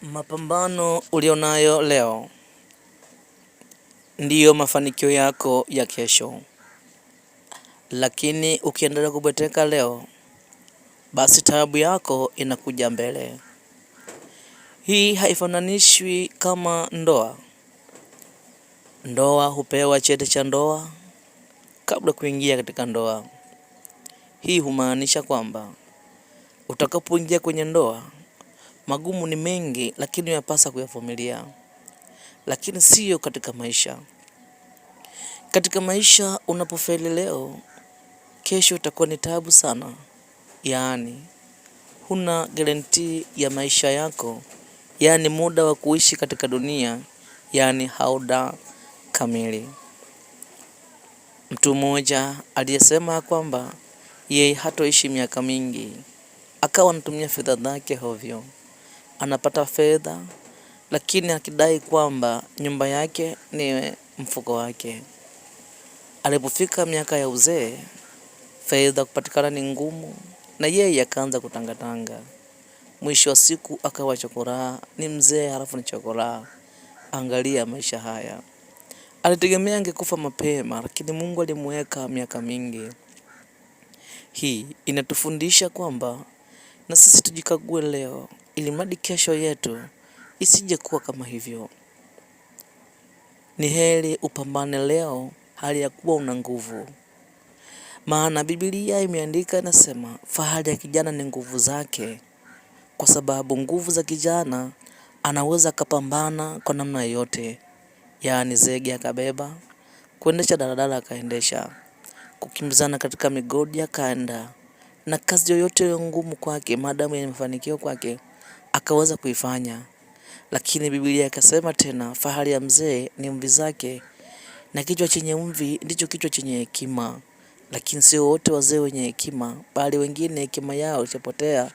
Mapambano ulionayo leo ndiyo mafanikio yako ya kesho, lakini ukiendelea kubweteka leo, basi taabu yako inakuja mbele. Hii haifananishwi kama ndoa. Ndoa hupewa cheti cha ndoa kabla kuingia katika ndoa. Hii humaanisha kwamba utakapoingia kwenye ndoa magumu ni mengi, lakini yapasa kuyavumilia, lakini siyo katika maisha. Katika maisha unapofeli leo, kesho itakuwa ni taabu sana. Yaani huna guarantee ya maisha yako, yaani muda wa kuishi katika dunia, yaani hauda kamili. Mtu mmoja aliyesema kwamba yeye hatoishi miaka mingi, akawa anatumia fedha zake hovyo anapata fedha, lakini akidai kwamba nyumba yake ni mfuko wake. Alipofika miaka ya uzee, fedha kupatikana ni ngumu, na yeye akaanza kutangatanga. Mwisho wa siku akawa chokoraa, ni mzee halafu ni chokoraa. Angalia maisha haya. Alitegemea angekufa mapema, lakini Mungu alimuweka miaka mingi. Hii inatufundisha kwamba na sisi tujikague leo, ili mradi kesho yetu isije kuwa kama hivyo. Ni heri upambane leo hali ya kuwa una nguvu, maana Biblia imeandika inasema, fahari ya kijana ni nguvu zake, kwa sababu nguvu za kijana anaweza akapambana kwa namna yoyote, yaani zege akabeba, kuendesha daladala akaendesha, kukimbizana katika migodi akaenda, na kazi yoyote ngumu kwake, maadamu yenye mafanikio kwake akaweza kuifanya. Lakini Biblia ikasema tena, fahari ya mzee ni mvi zake, na kichwa chenye mvi ndicho kichwa chenye hekima. Lakini sio wote wazee wenye hekima, bali wengine hekima yao ishapotea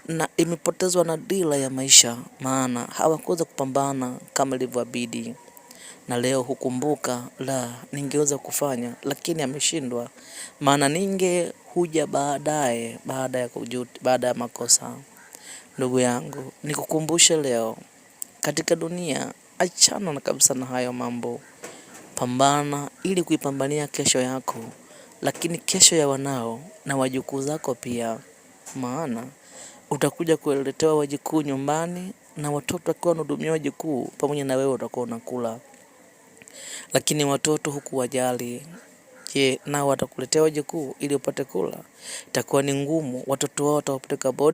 na imepotezwa na dira ya maisha, maana hawakuweza kupambana kama ilivyobidi. Na leo hukumbuka, la, ningeweza kufanya, lakini ameshindwa, maana ninge huja baadaye, baada ya kujuta, baada ya makosa. Ndugu yangu, nikukumbushe leo, katika dunia achana na kabisa na hayo mambo. Pambana ili kuipambania kesho yako, lakini kesho ya wanao na wajukuu zako pia, maana utakuja kuletewa wajukuu nyumbani na watoto wakiwa wanahudumia wajukuu pamoja na wewe utakuwa unakula, lakini watoto hukuwajali. Je, nao watakuletea wajukuu ili upate kula? Itakuwa ni ngumu. Watoto wao watawapeleka boarding.